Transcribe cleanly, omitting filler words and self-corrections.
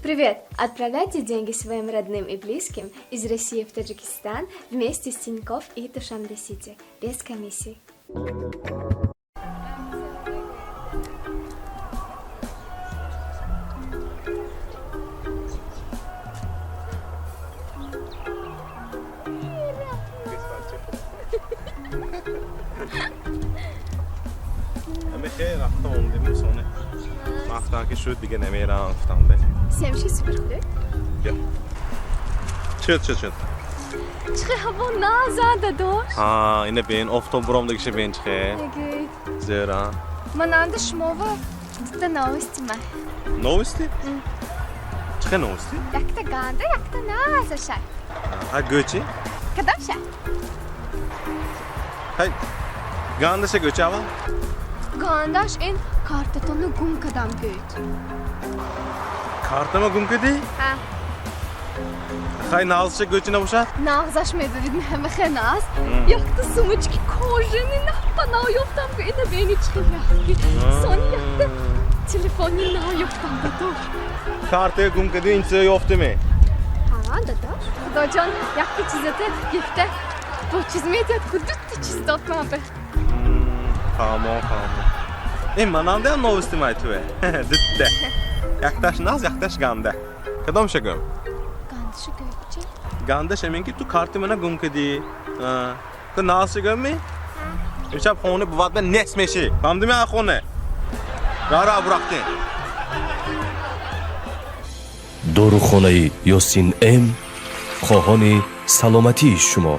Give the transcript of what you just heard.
Привет! Отправляйте деньги своим родным и близким из России в Таджикистан вместе с Тинькофф и Душанбе Сити без комиссии. Ами хел рафта омдем соне. Ман гуфтам, ки шуд, дига намерам, гуфтам де. Семши супер хӯред. Бیا. Шуд, шуд, шуд. Чихе ҳаво назада дошт. Ҳа, ина бин, офтоб буромдагиша бин чихе. Егит. Зера. Мананда шумова дута новости ма. Новости? Чихе новости? Якта ганда, якта назаша. Ҳа, гӯчи? Кадамша? Ҳай, гандаша гӯчи аввал? Гандаш ин картатонро гум кадам гӯед. Картама гум кардӣ? Ҳа. Хай, нағзаша гӯчи набошад? Нағзаш медонид, ҳамахе нағз. Якта сумочки кожаный наппа нав ёфтам гӯ, ина бени чихе яхки. Сони якта телефони нав ёфтам, дадош. Картаga гум кардӣ, ин чиза ёфтими? Ҳа, дадош. Худоҷон, якта чизата гифта бо чиз медиҳад ку, дутта чиз дод ман ба. Фаҳмон, фаҳмон. Э, манандаям новости май туе. Дутта. Якташ нағз, якташ ганда. Кадомша гум? Гандаша гӯед чи? Гандаш ҳамин ки ту карти мана гум кардӣ. Ту нағзша гумми? Имшаб хона бувад ба нес мешӣ. Фаҳмдими а хона? Ра бурафтем. Дорухонаи Ёсин М хоҳони саломатии шумо.